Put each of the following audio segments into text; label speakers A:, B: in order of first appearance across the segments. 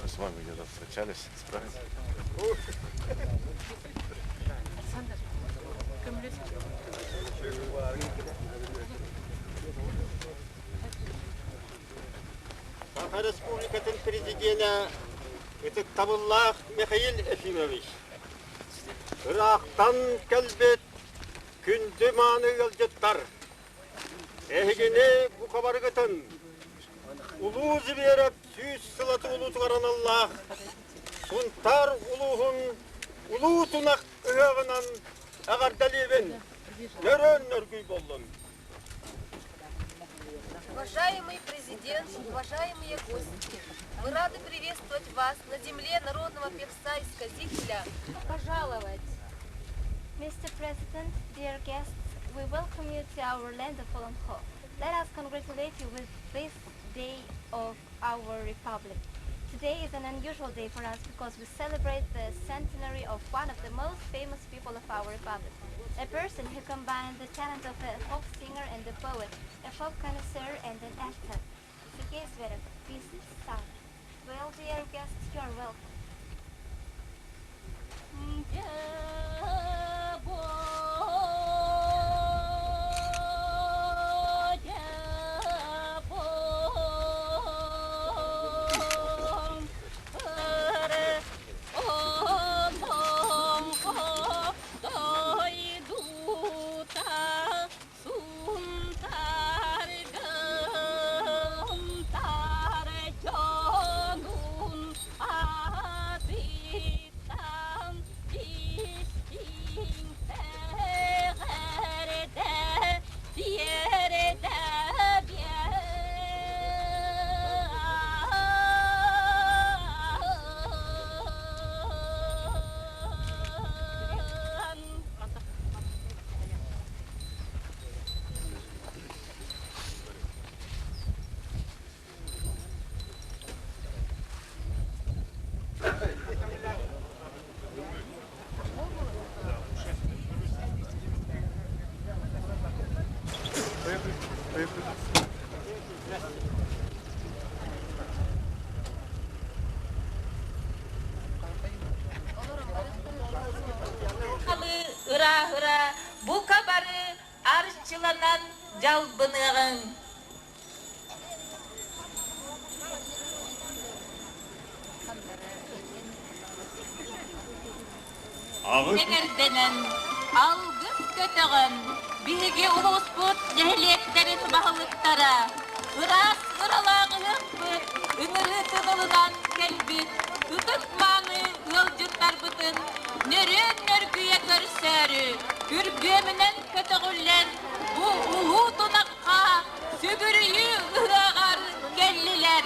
A: С вами где-то встречались, справились.
B: Саха Республикатын Президенэ ытыктабыллаах Михаил Ефимович, ыраахтан кэлбит күндү мааны ыалдьыттар, эһигини бука барыгытын Улуу Зверев 100 сыла туолуутугар аналлаах Сунтаар улууһун Улуу Тунах ыһыаҕынан эҕэрдэлиибин! Нөрүөн нөргүй буоллун!
C: Уважаемый президент, уважаемые гости, мы рады приветствовать вас на земле народного певца и сказителя.
D: Пожаловать! Mr. President, dear guests, we welcome you to our land of Olonkho. Let us congratulate you with this day of our republic. Today is an unusual day for us because we celebrate the centenary of one of the most famous people of our republic, a person who combined the talent of a folk singer and a poet, a folk connoisseur and an actor. Sergei Zverev, peace son. Well, dear guests, you are welcome.
E: Ырааһыра бука бары арчыланан дьалбыныаҕыҥ. Эҥэрдэнэн, алгыс көтөҕөн, биһиги улууспут нэһилиэктэрин баһылыктара, ыраас ыралаах ыһыахпыт ыҥырыытын ылынан кэлбит ытык-мааны ыалдьыттарбытын нөрүөн нөргүйэ көрсөөрү, күргүөмүнэн көтөҕүллэн бу улуу тунахха сүгүрүйүү ыһыаҕар кэллилэр.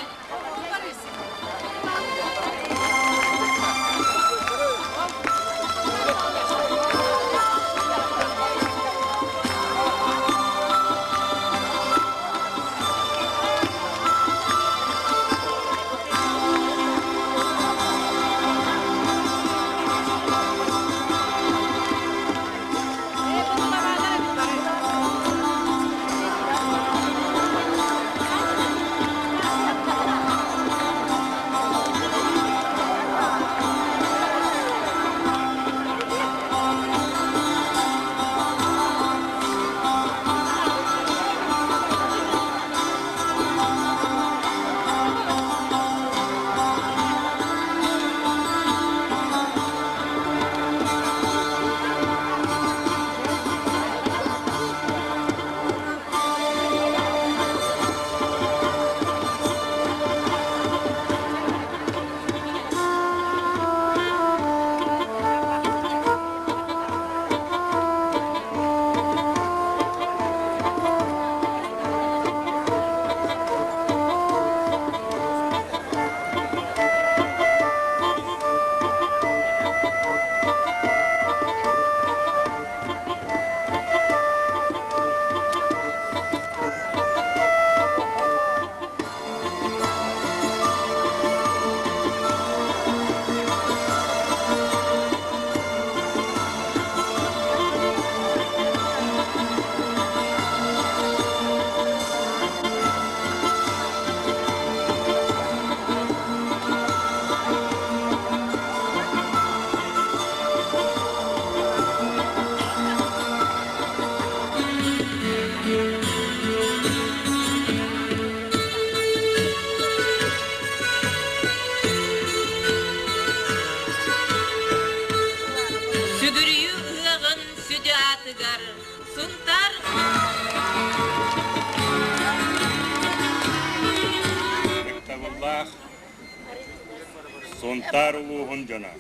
F: Сунтаар улууһун дьоно.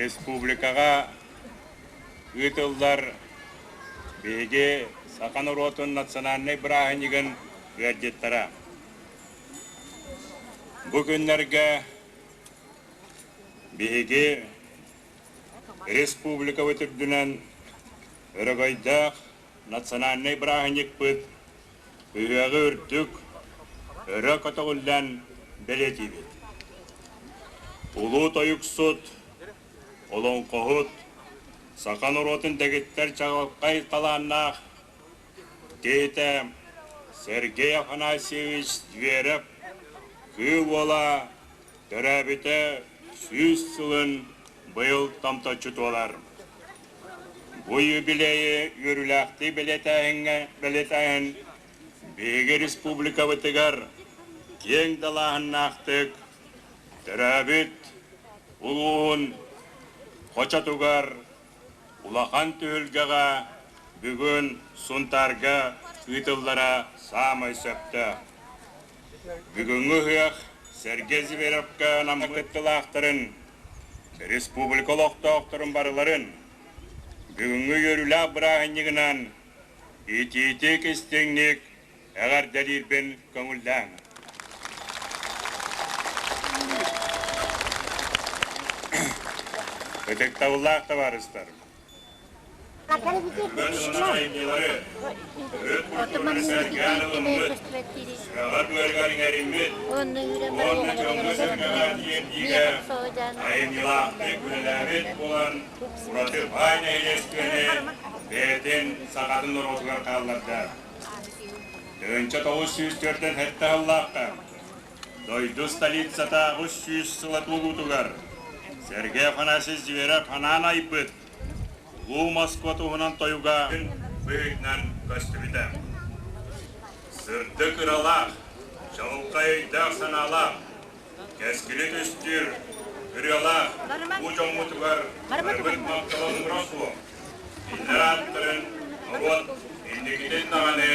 F: Республикаҕа ыытыллар биһиги саха норуотун национальнай бырааһынньыгын ыалдьыттара. Бу күннэргэ биһиги республикабыт үрдүнэн өрөгөйдөөх национальнай бырааһынньыкпыт Ыһыаҕы үрдүк, өрө көтөҕүллэн бэлиэтиибит. Улуу тойуксут, олоҥхоһут, саха норуотун дэгиттэр чаҕылхай талааннаах киһитэ Сергей Афанасьевич Зверев Кыыл Уола төрөөбүтэ 100 сылын быйыл томточчу туолар. Бу юбилейы үөрүүлээхтик бэлиэтээһиҥҥэ бэлиэтээһин биһиги республикабытыгар киэҥ далааһыннаахтык төрөөбүт улууһун хочотугар улахан түһүлгэҕэ бүгүн Сунтаарга ыытыллара саамай сөптөөх. Бүгүҥҥү ыһыах Сергей Зверевка анаммыт кыттыылаахтарын Республика олохтоохторун барыларын бүгүҥҥү үөрүүлээх бырааһынньыгынан итиитик истиҥник эҕэрдэлиирбин көҥүллээҥ. Ытыктабыллаах табаарыстар! Айымньылаахтык үлэлээбит буолан ураты баай нэһилиэстибэни бэйэтин сахатын норуотугар хаалларда. 1947 сыллаахха дойду столицата 800 сыла туолуутугар Сергей Афанасьевич Зверев анаан айбыт Улуу Москва туһунан тойуга быһыытынан көстүбүтэ. Сырдык ыралаах, чаҕылхай өйдөөх-санаалаах, кэскили түстүүр ырыалаах бу дьоммутугар барыбыт махтала муҥура суох. Кинилэр ааттарын норуот инникитин даҕаны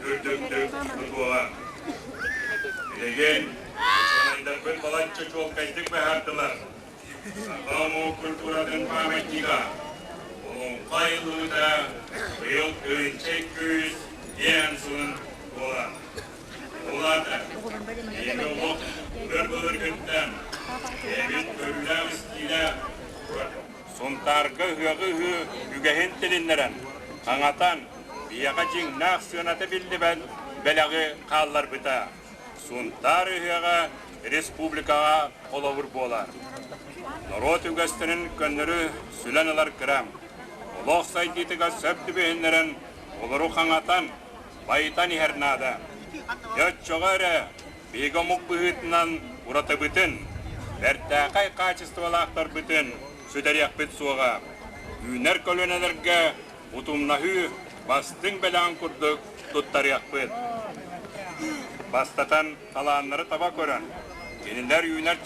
F: үрдүктүк тутуоҕа. Билигин учуонайдарбыт балачча чуолкайдык быһаардылар. Саха омук культуратын памятнига Олоҥхо айыллыбыта быйыл тыһыынча күүс диэн сылын буолар. Ол аата биһиги олох былыр-былыргыттан бэйэбит көрүүлээх-истиилээх Сунтаарга ыһыаҕы ыһыы үгэһин тилиннэрэн, хаҥатан, биһиэхэ дьиҥнээх сыаната биллибэт бэлэҕи хаалларбыта. Сунтаар ыһыаҕа республикаҕа холобур буолар. Норуот үгэстэрин көннөрү сүлэн ылар кыра. Олох сайдыытыгар сөп түбэһиннэрэн, олору хаҥатан, байытан иһэр наада. Дьэ оччоҕо эрэ биһиги омук быһыытынан уратыбытын, бэртээхэй хаачыстыбалаахтарбытын сүтэриэхпит суоҕа. Үүнэр көлүөнэлэргэ утумнаһыы бастыҥ бэлэҕин курдук туттарыахпыт. Бастатан, талааннары таба көрөн, кинилэр үүнэр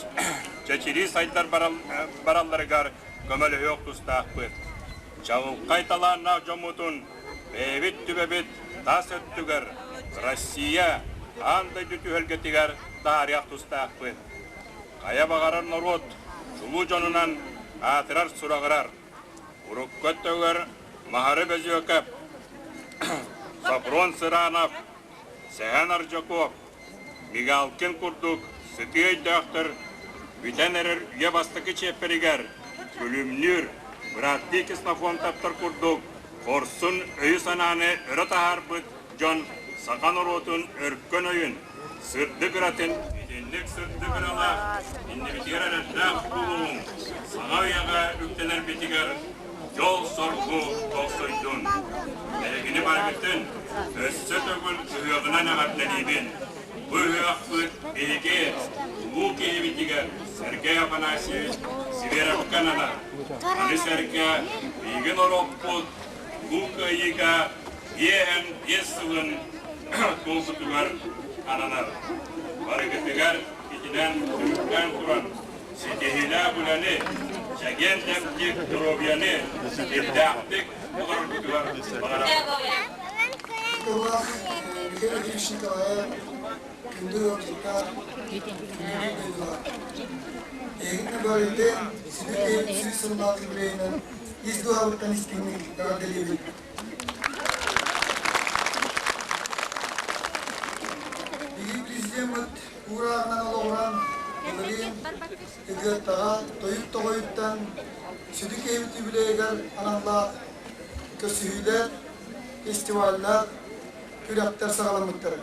F: чэчирии сайдар баралларыгар көмөлөһүөх тустаахпыт. Чаҕылхай талааннаах дьоммутун бэйэбит түбэбит тас өттүгэр Россия аан дойду түһүлгэтигэр таарыах тустаахпыт. Хайа баҕарар норуот чулуу дьонунан аатырар-сураҕырар. Урукку өттүгэр Маһары Бөзүөкэп, Софрон Сыранов, Сэһэн Аржаков, Мигалкин курдук сытыы өйдөөхтөр бүтэн эрэр үйэ бастакы чиэппэригэр Күлүмнүүр, бырааттыы Ксенофонтовтар курдук хорсун өйү-санааны өрө таһаарбыт дьон саха норуотун өркөн өйүн, сырдык ыратын итинник сырдык ыралаах, иннибитигэр эрэллээх буолуоҕуҥ, саҥа үйэҕэ үктэнэрбитигэр дьол-соргу тохсойдун. Эһигини барыгытын өссө төгүл ыһыаҕынан эҕэрдэлиибин. Бу ыһыахпыт биһиги улуу киһибитигэр Сергей Афанасьевич Сиверовка ананар. Аны сэргэ биһиги норуоппут Улуу Кыайыыга 55 сылын туолбутугар ананар. Барыгытыгар итинэн түмүктээн туран ситиһиилээх үлэни, чэгиэн-чэбдик доруобуйаны ситимнээхтик олороргутугар баҕарабын.
G: Михаил Ильич Николаев күндү ыалдьыттар, күндү дойдулар. Эһигини барытын сүдү киһи сүүс сыллаах юбилейынан ис дууһабыттан истиҥник эҕэрдэлиибит. Биһиги президеммит уурааҕынан олоҕуран, былырыын Ыгыаттаҕа тойук тоҕойуттан сүдү киһибит юбилейыгар аналлаах көрсүһүүлэр, фестиваллар, күрэхтэр саҕаламмыттара.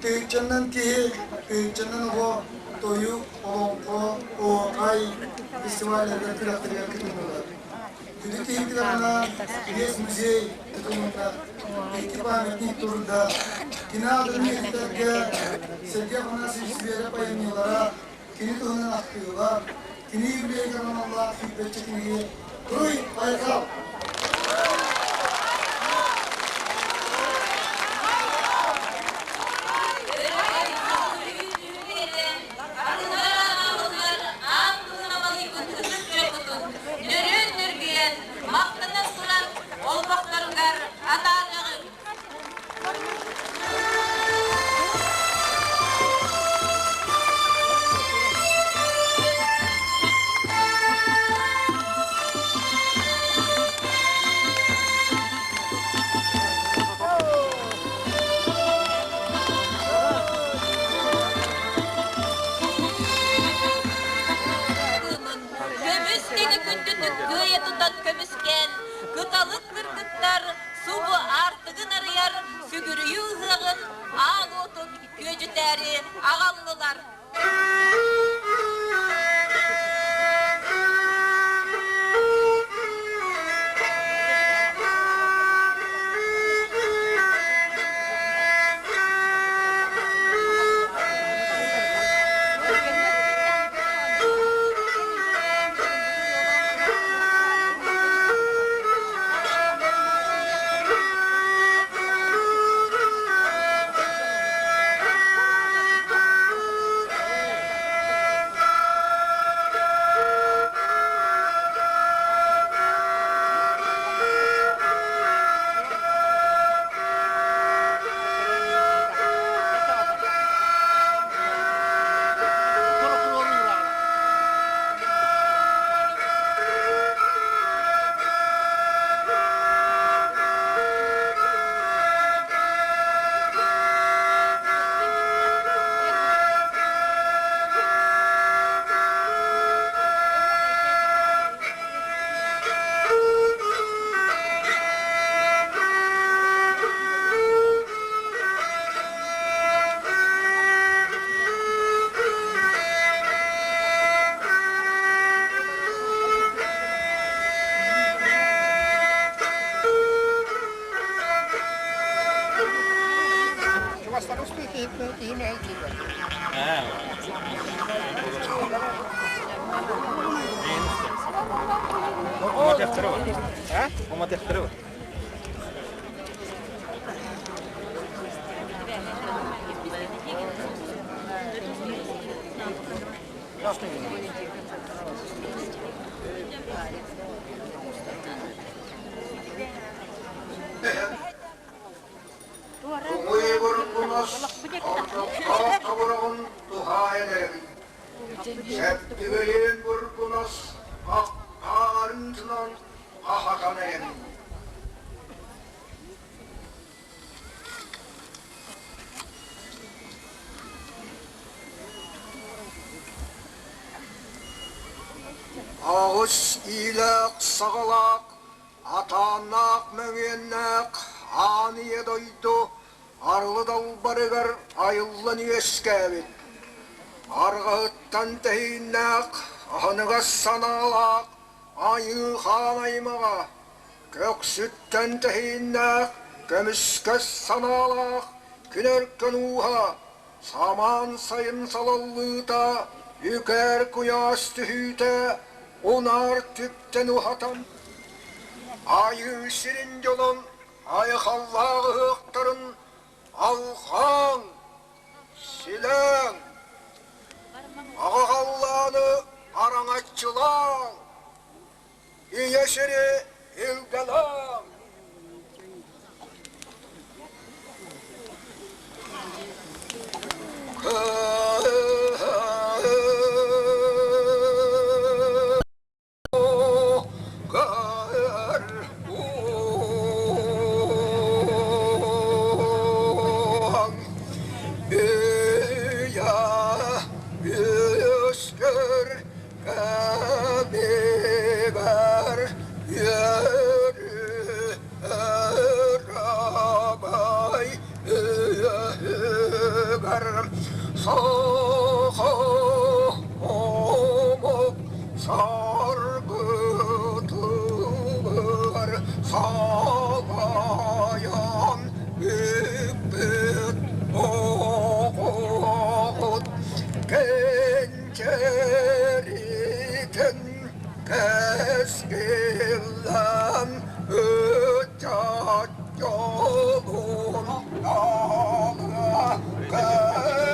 G: Тыһыынчаннан киһи, тыһыынчаннан оҕо тойук, олоҥхо, оһуохай фестивалларыгар күрэхтэригэр кытыннылар. Күнү киһитигэр анаан Кириэс музей тутулунна, икки памятник турда. Кини аатын үйэтитэргэ Сергей Афанасьевич Зверев айымньылара, кини туһунан ахтыылар, кини юбилейыгар аналлаах сүүрбэччэ кинигэ Туруй, айхал!
E: Нөрүөн-нөргүйэн, махтанан туран олбохторугар атаарыаҕыҥ. Көмүс тэҥэ күндүтүк кыайа тутан көмүскээн, кыталык кыргыттар субу аартыгын арыйар сүгүрүйүү ыһыаҕын аал уотун күөдьүтээри аҕаллылар.
H: Туҥуй бургунас ордохтоох тобуругун туһаайан эрэбин. Сэттибэйин бургунас ахтаарынтынан аһатан эрэбин. Аҕыс иилээх саҕалаах, атааннаах мөҥүөннээх аан ийэ дойду арылы далбарыгар айыллан үөскээбит. Арҕаһыттан тэһииннээх, аһыныгас санаалаах Айыы хаан аймаҕа, көхсүттэн тэһииннээх, көмүскэс санаалаах күн өркөн ууһа, самаан сайын салаллыыта, үкэр куйаас түһүүтэ, унаар түптэн уһатан, Айыы сирин дьонун айхаллаах ыһыахтарын алҕааҥ, силээҥ, Аҕа халлааны араҥаччылааҥ, ийэ сири илгэлээҥ! кэмигэр үөрүү өрөгөй үөһүгэр саха омук саргытыгар салайан бүкпүт оҕоҕут кэнчээритин кэскиллэн ыччат дьолун далга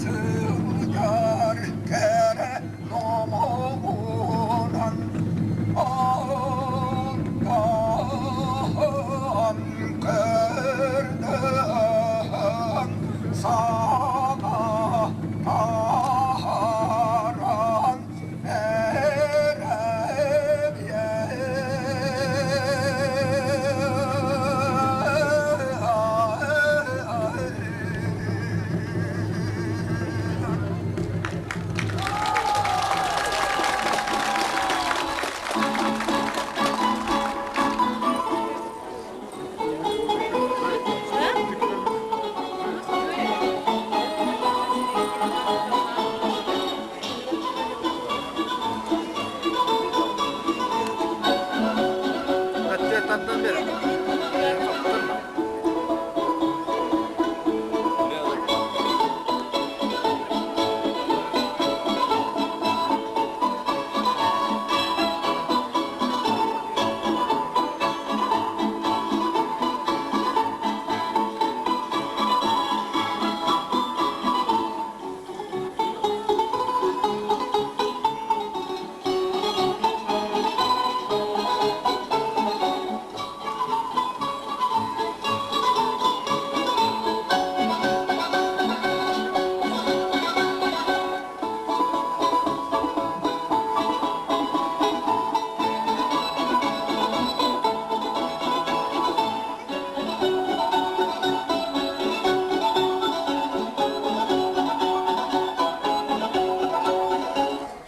H: Сылдьар кэрэ номоҕунан Алтан көрдөһөн саҥа таһааран эрэбиэн.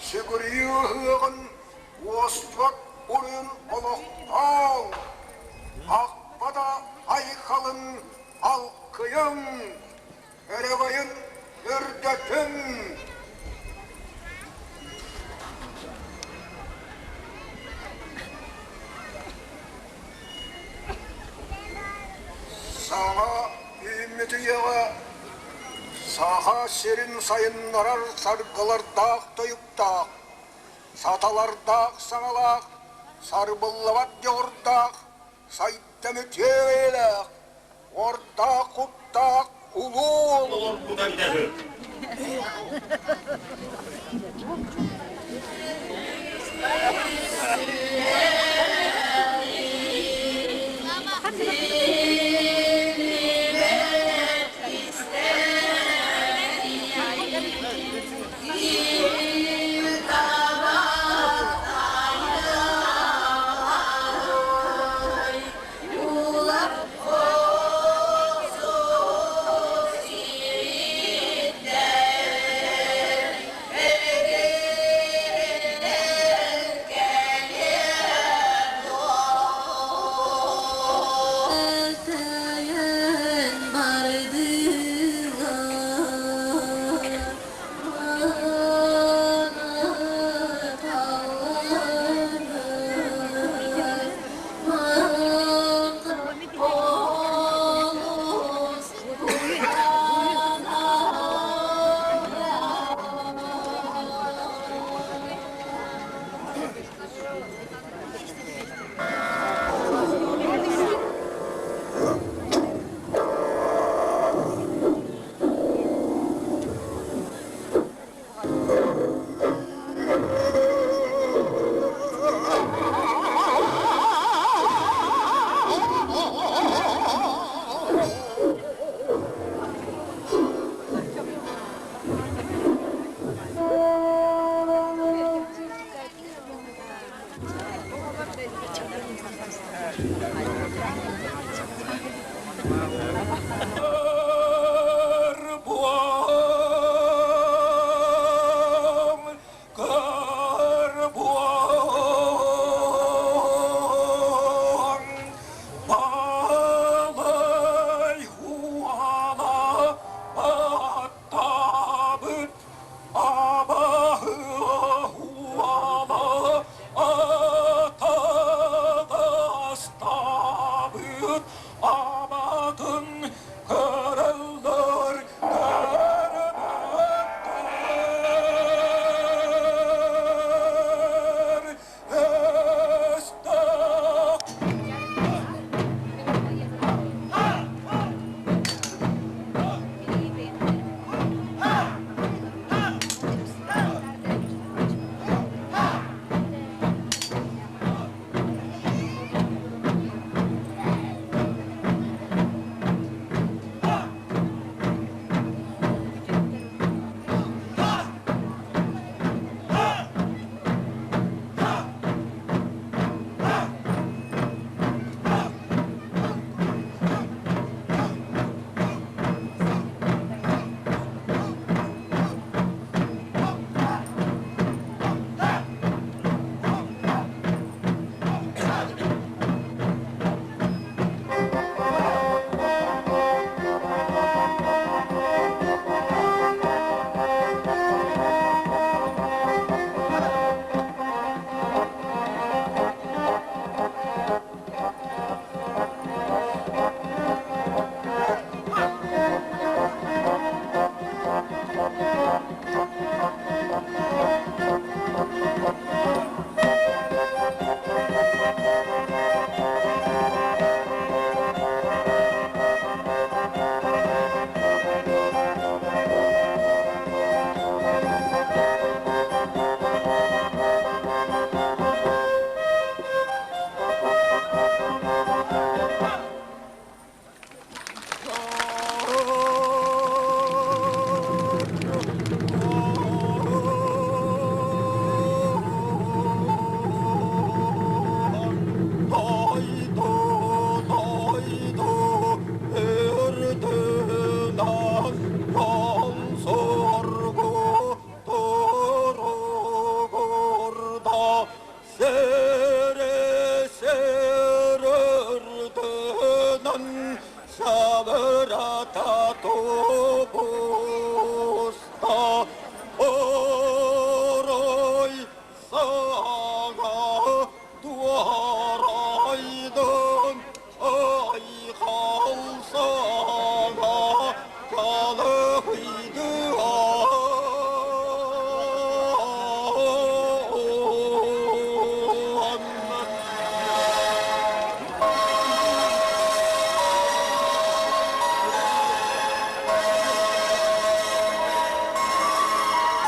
H: Сүгүрүйүү ыһыаҕын уоспут уруйун олохтооҥ, Ахпата айхалын алкыйыҥ, өрөгөйүн үрдэтиҥ! Саҥа үүммүт үйэҕэ Саха сирин сайыннарар саргылардаах тойуктаах, саталардаах саҥалаах, сарбыллыбат дьоҕурдаах, сайдам үтүө эйэлээх, уордаах куттаах улуу
F: Олорбута эбитэ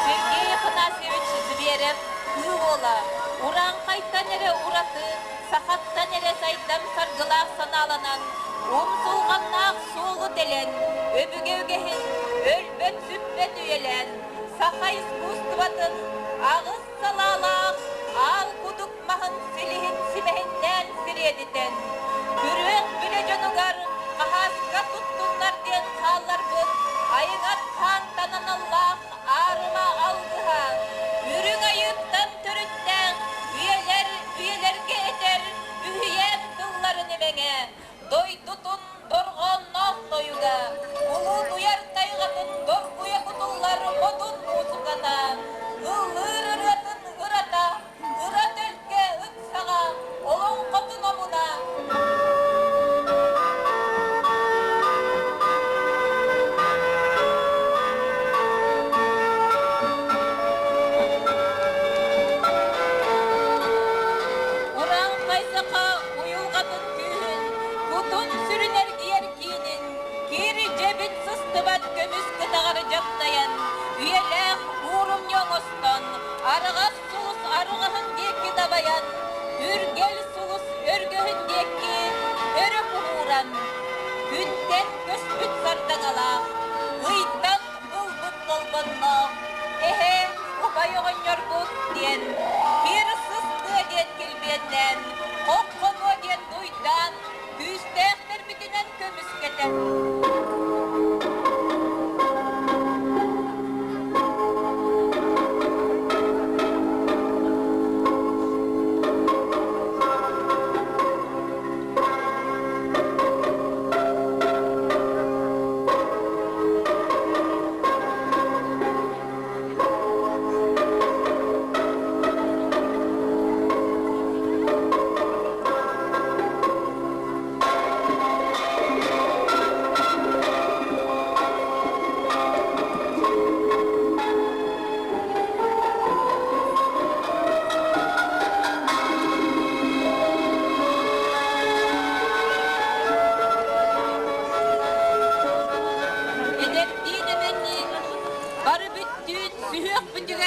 E: Сергей Афанасьевич Зверев кыыл уола, урааҥхайтан эрэ ураты, сахаттан эрэ сайдам саргылаах санааланан, умсулҕаннаах суолу тэлэн, өбүгэ үгэһин өлбөт-сүппэт үйэлээн, саха искусствотын аҕыс салаалаах аал кудук маһын силиһин симэһиннээн сириэдитэн, күрүөх үлэ дьонугар хаһааска туттуннар диэн хаалларбыт айыҥат хаантан аналлаах аарыма алгыһа, үрүҥ айыыттан төрүттээх үйэлэр үйэлэргэ этэр үһүйээн тылларын имэҥэ, дойдутун дорҕоонноох тойуга, улуутуйар тайҕатын доргуйа кутуллар модун муусуката, ыллыыр ырыатын ырата, ыра төлкө ыксаҕа, олоҥхотун омуна.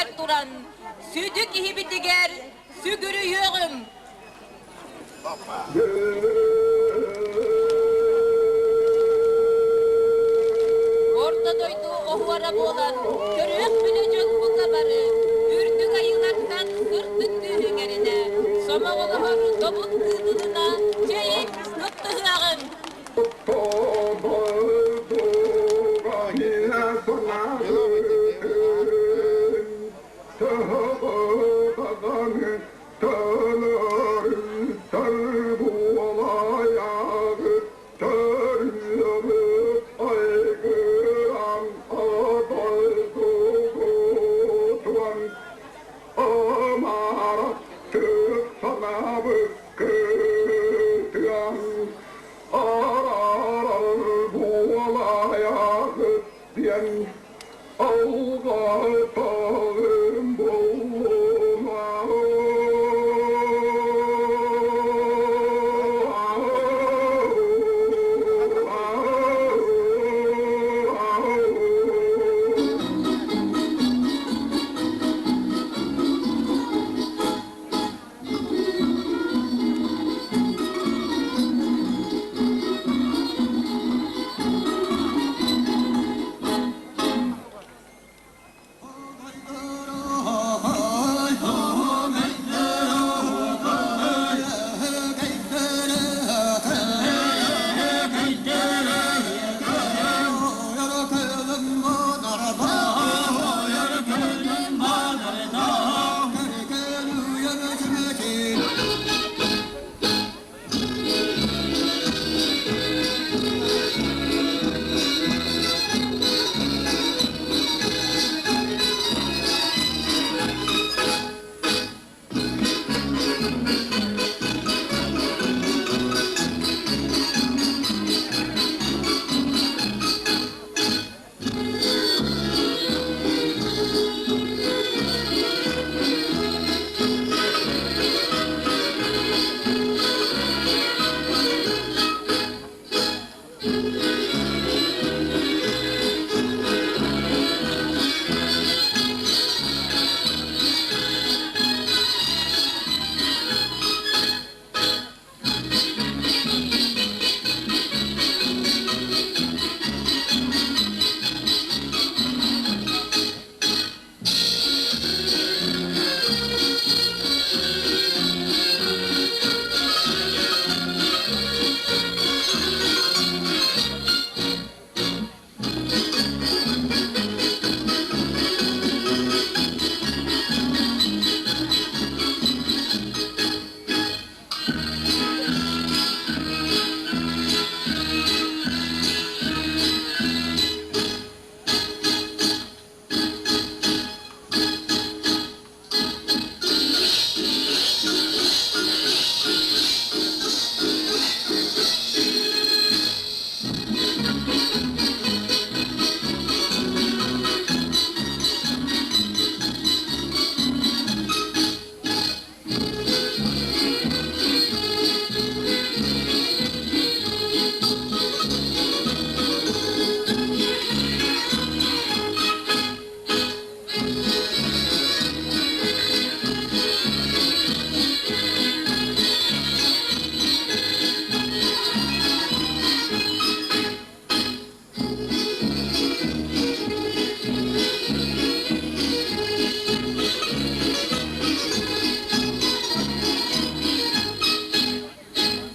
E: сиригэр туран, сүдү киһибитигэр сүгүрүйүөҕүҥ! Орто дойду оһуора буолан, көрүөх билэ дьон бука бары, үрдүк айыылартан сырдык күүһүҥэринэ, сомоҕолоһор добун кыынынына чэйиҥ, кыттыһыаҕыҥ!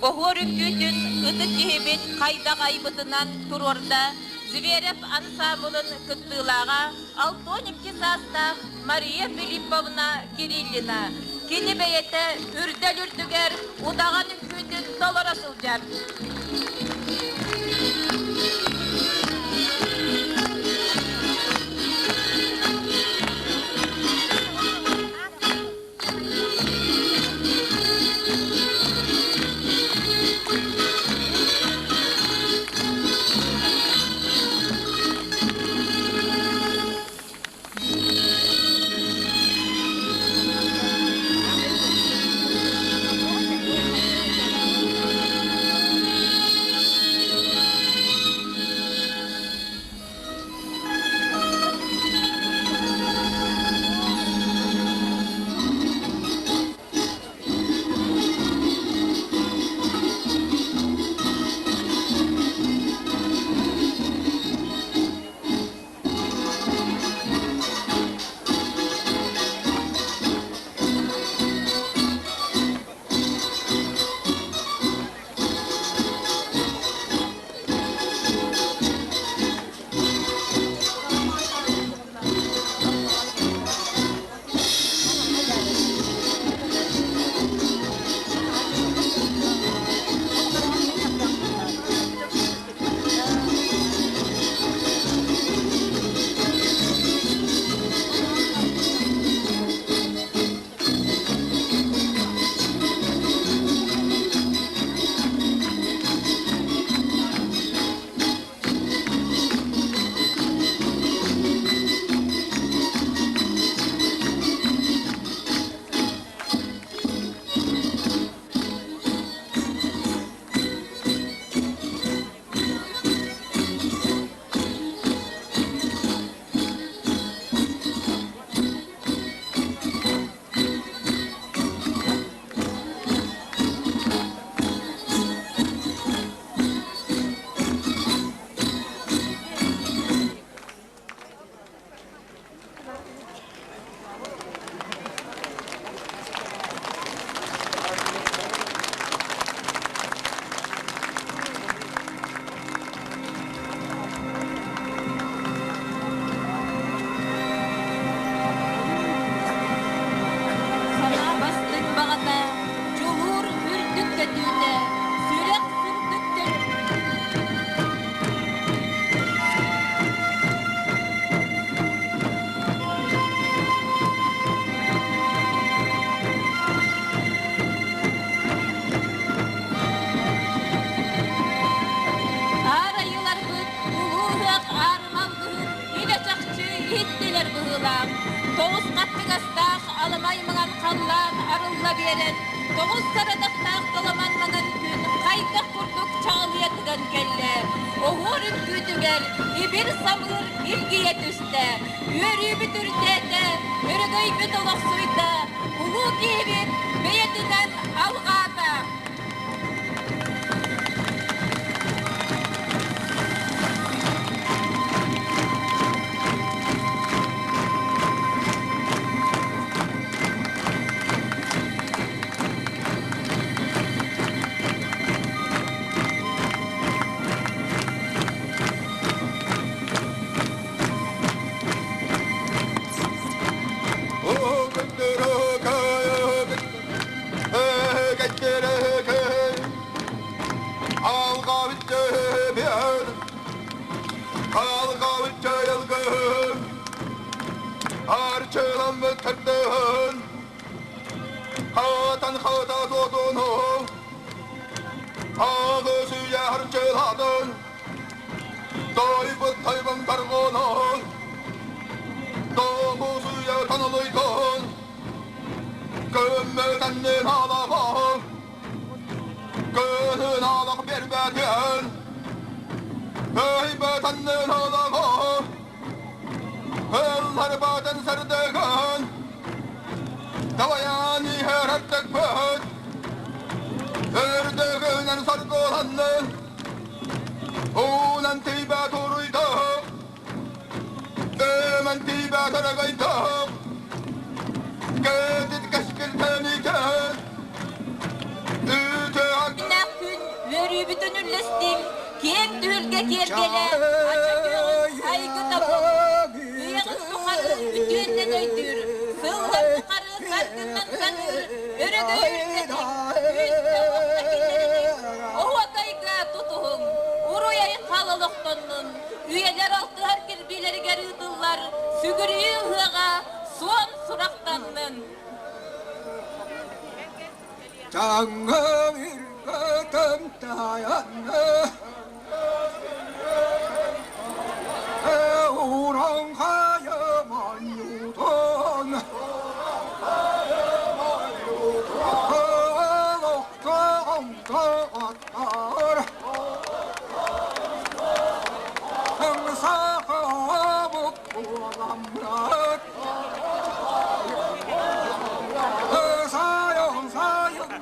E: Оһуор үҥкүүтүн ытык киһибит хайдах айбытынан туруорда Зверев ансаамбылын кыттыылааҕа 62 саастаах Мария Филипповна Кириллина. Кини бэйэтэ үрдэл үрдүгэр удаҕан үҥкүүтүн толоро сылдьар. биэрэн, тоҕус сарадахтаах толомон маҥан күн хайдах курдук чаҕылыйа тыган кэллэ. Оһуор үҥкүүтүгэр ибир самыыр илгийэ түстэ. Үөрүүбүт үрдээтэ, өрөгөйбүт олохсуйда, улуу киһибит бэйэтинэн алҕаата. Күн үөрүүбүтүн үллэстиҥ, киэҥ түһүлгэ киэргэлэ, ача күөҕүн айгы табыл. Үйэҕин тухары үтүөннэн өйдүүр, сыллар тухары саргыннан саныыр, өрөгөй үрдэтиҥ, күүстэ уохта киллэриниҥ, оһуокайга тутуһуҥ, уруй-айхал олохтоннун, үйэлэр алтыһар кирбиилэригэр ыытыллар сүгүрүйүү ыһыаҕа суон сурахтаннын.
H: Чаңҥа үргэтэн таайанна Уран-хайа манньутун Олохтоҕун Сахабыт буоламмыт Сайын сайын